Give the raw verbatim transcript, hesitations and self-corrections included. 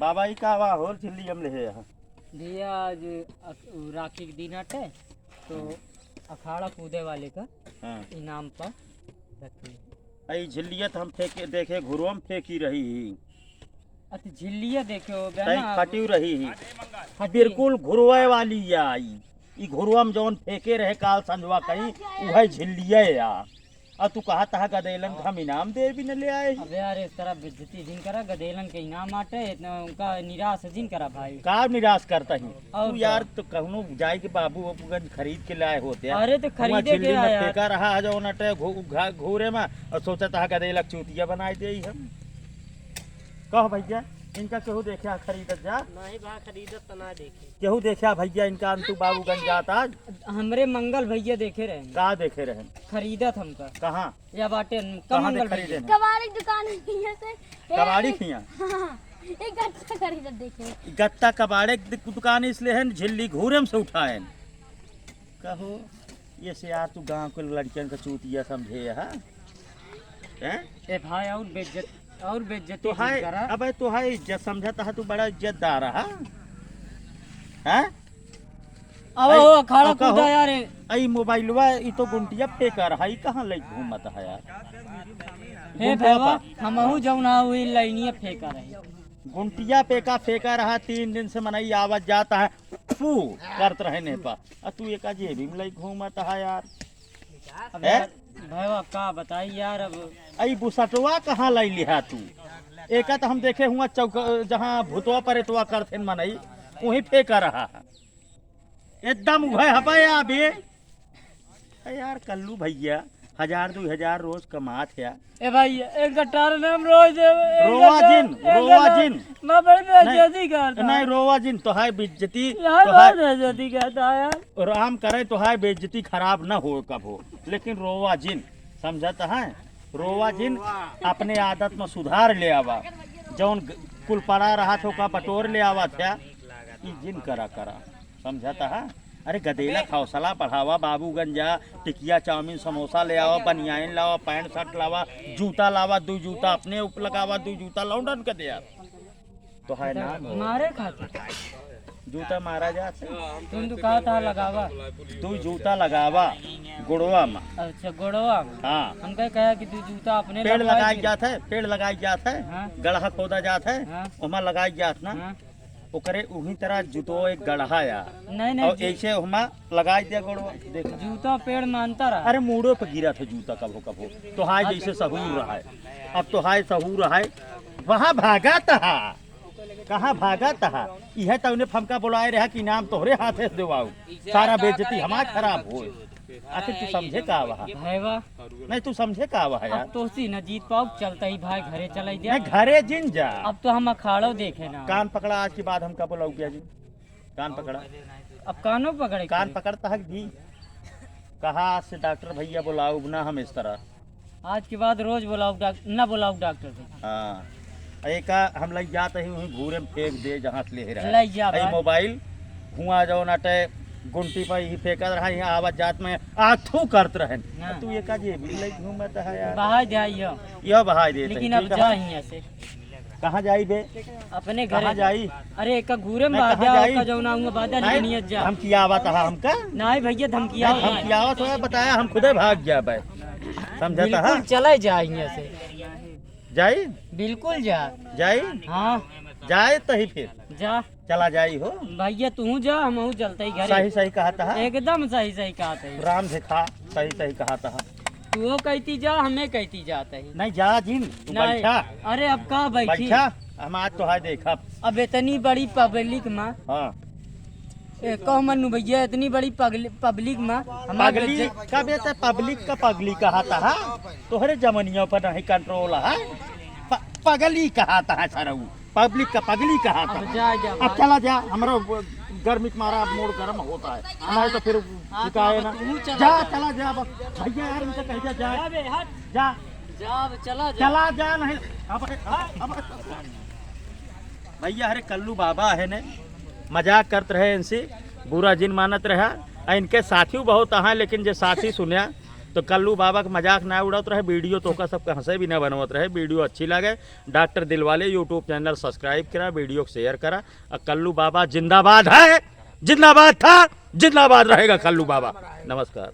बाबा, ई का बा हो झिल्ली हम लेहे यहाँ? भैया, आज अक-, राखी के दिन आटे, तो अखाड़ा कूदे वाले का हाँ। इनाम पर रखी। ई झिल्लिया तो हम फेंके, देखे घुरुआ में फेंकी रही ही। अच्छा, झिल्लिया देखे हो, तई बहना, फटी रही ही। फटी। बिल्कुल घुरुआ वाली या आई। ई घुरुआ में जौन फेंके रहे काल संझवा कहीं, उहे झिल्लिया या। और तू कहा तहा गदेलन का हम इनाम दे भी न ले आए ही। अबे यार, इस तरह बेइज्जती जिन करा, गदेलन के इनाम आटे, इतना उनका निराश जिन करा भाई। का निराश करता ही? और तू का? यार, तो कहनो जाए के बाबू बाबूगंज खरीद के लाए होते हैं। अरे, तो वहाँ खरीदे झिल्ली के में आया। फेंका रहा है जो नटे घू-, घा-, घूरे में, और सोचा तहा गदेलक चूतिया बनाए दे ही हम। कहो भैया, इनका केहू देखे खरीदत जा? नहीं बा, खरीदत तो ना देखे। केहू देखे भैया इनका अंतु बाबूगंज जात आज? हमरे मंगल भैया देखे रहे। का देखे रहे? खरीदत हमका। कहाँ? या बाटे कहाँ से मंगल खरीदे भैया। हैं? कबाड़ी दुकान है से। कबाड़ी खिया? हाँ, एक गट्टा खरीदत देखे। गट्टा कबाड़े की दुकान इसलिए है, झिल्ली घूरे में से उठाए। कहो, ये से यार तू गाँव के लड़कियन का चूतिया समझे है? हैं? ए भाई, और बेइज्जत, और बेइज्जती तो है, जिन करा। अबे तो है इज्जत समझता है, तू बड़ा इज्जतदार है, हैं? अब अई, वो खड़ा अब कहो, कूदा यार। अई मोबाइलवा, ई तो गुंटिया फेंका रहा, ई कहाँ लई घूमत है यार? हे गुंटिया भैया, पर। हमहू जौन है, वही लाइनिया फेंका रहे। गुंटिया पे का फेंका रहा, तीन दिन से मनई आवत जाता है, फू करत रहे ने पा। आ तू एका जेबी में लई घूमत है यार। अब हैं? यार, भैया, का बताई यार, अब अई बुसटवा कहाँ लई लिहा तू? एका तो हम देखे हुआ चौक, जहाँ भूतवा परेतवा करथेन मनई, वहीं फेंका रहा है। एकदम उहे हबे अबे। ए यार कल्लू भैया, हजार दुई हजार रोज कमात है। ए भाई, एक गट्टार नाम रोज दे, एक रोवा गट्टार, जिन, एक रोवा गट्टार। जिन। मैं बड़ी नहीं, बेइज्जती करता। नहीं, रोवा जिन, तो है बेइज्जती, यार, तो है बहुत बेइज्जती करता है यार। राम करे तो है बेइज्जती खराब ना हो कबो, लेकिन रोवा जिन, समझत है? रोवा जिन, अपने आदत में सुधार ले आवा। जौन ग-, कुल पड़ा रहा था, ओका बटोर ले आवा था। ई जिन करा करा, समझत है? अरे गदेला, हौसला बढ़ावा, बाबूगंज जा, टिकिया, चाउमीन, समोसा ले आवा, बनियाइन लावा, पैंट शर्ट लावा, जूता लावा, दू जूता अपने उप लगावा, दू जूता लौंडन के दे। तो है ना हो। मारे खातिर। जूता मारा जात है। तुम तो कहा था लगावा। दू जूता लगावा, गोड़वा में। अच्छा, गोड़वा में। हाँ। हमका कहा कि दू जूता अपने पेड़ लगवाए लगाई फिर। जात है, पेड़ लगाई जात है, हाँ। गड़हा खोदा जात है, हाँ। ओमा लगाई जात ना। हाँ। ओकरे उही तरह जुतो एक गड़हा या। नहीं, नहीं, और जी। ऐसे हुमा लगाई दिया गोड़वा, देख। जूता पेड़ मानता रहा। अरे मूड़ो पे गिरा था जूता कभो कभो। तो हाय जैसे सहूर रहा है। अब तो हाय सहूर रहा है। वहाँ भागा था। कहाँ भागा था? यह तो उन्हें फमका बुलाए रहा कि नाम तोहरे हाथे से देवाऊ। सारा बेइज्जती हमार खराब होए। आखिर तू समझे का वहा? भैवा। नहीं, तू समझे का वहा यार? अब तोसी न जीत पाउब, चलता ही भाई घरे चले जा। नहीं, घरे जिन जा। अब तो हम अखाड़ो देखे ना। कान पकड़ा, आज के बाद हमका बुलाऊ क्या जी? कान पकड़ा। अब कानो पकड़े कान के? पकड़ता है भी। कहा आज से डॉक्टर भैया बुलाऊ ना हम इस तरह। आज के बाद रोज बुलाऊ डाक-, ना बुलाऊ डॉक्टर भैया। हाँ। एका हम लग जात ही वहीं घूरे में फेंक दे जहाँ से ले रहा है। लग जा ए भाई। मोबाइल हुआ जो नाटे गुंटी पर ही फेंकत रहा, यहाँ आवत जात में आथू करत रहन। हाँ। तू ये का जेबी लई घूमत है यार? बहाई दे आइयो। यो बहाई देत है, लेकिन अब ठीक है। जा हियाँ से। कहाँ जाई बे? अपने कहाँ घरे। जाई? अरे, एक घूरे में नहीं, बाधा कहाँ जाई? का जौना हुआ बाधा नहीं, नियत जा। धमकी आवत है हमका? नहीं भैया, धमकी नहीं, आवत है। धमकी आवत है, बताया हम खुदे भाग जाबे। समझता बिल्कुल है? चले जा हियाँ से। जाई? बिल्कुल जा। जाई? हाँ। जाए तो ही फिर। जा। चला जाई हो। भैया तू जा, हमहू चलते ही घरे। सही सही कहता है। एकदम सही सही कहते हैं। राम देखा, सही सही कहता है। तू कहती जा, हमें कहती जाते ही। नहीं जा जिन, तू नहीं। बैठा। अरे अब का बैठी? बैठा, हम आज तो है देखब। अब इतनी बड़ी पब्लिक में। हाँ। ए, कहो मन्नू भैया, इतनी बड़ी पगली-, पब्लिक में हमारे पगली बच्चे कबे ते पब्लिक का पगली कहाता है? तोहरे जमनियों पर नहीं कंट्रोल है। प-, पगली कहाता है सरऊ, पब्लिक का पगली कहाता अब है। जा, जा अब भाई। चला जा, हमरो गर्मी के मारा अब मूड गर्म होता है, नहीं तो फिर हाँ, तो शिकायत अब ना। तू चला जा, जा। चला जा बस। भैया यार, इनसे कह जा, जा। जा बे, हट। जा। जा, अब चला जा। चला जा, नहीं। अब, अब, अब। भैया, हरे कल्लू बाबा है ने, मजाक करत रहे इनसे, बुरा जिन मानत रहा। आ इनके साथियों बहुत अहा, लेकिन जे साथी सुन्या, तो कल्लू बाबा के मजाक ना उड़ावत रहे, वीडियो तो का सबके हंसे भी ना बनवत रहे। वीडियो अच्छी लगे, डॉक्टर दिलवाले YouTube चैनल सब्सक्राइब करा, वीडियो को शेयर करा। और कल्लू बाबा जिंदाबाद है, जिंदाबाद था, जिंदाबाद रहेगा कल्लू बाबा। नमस्कार।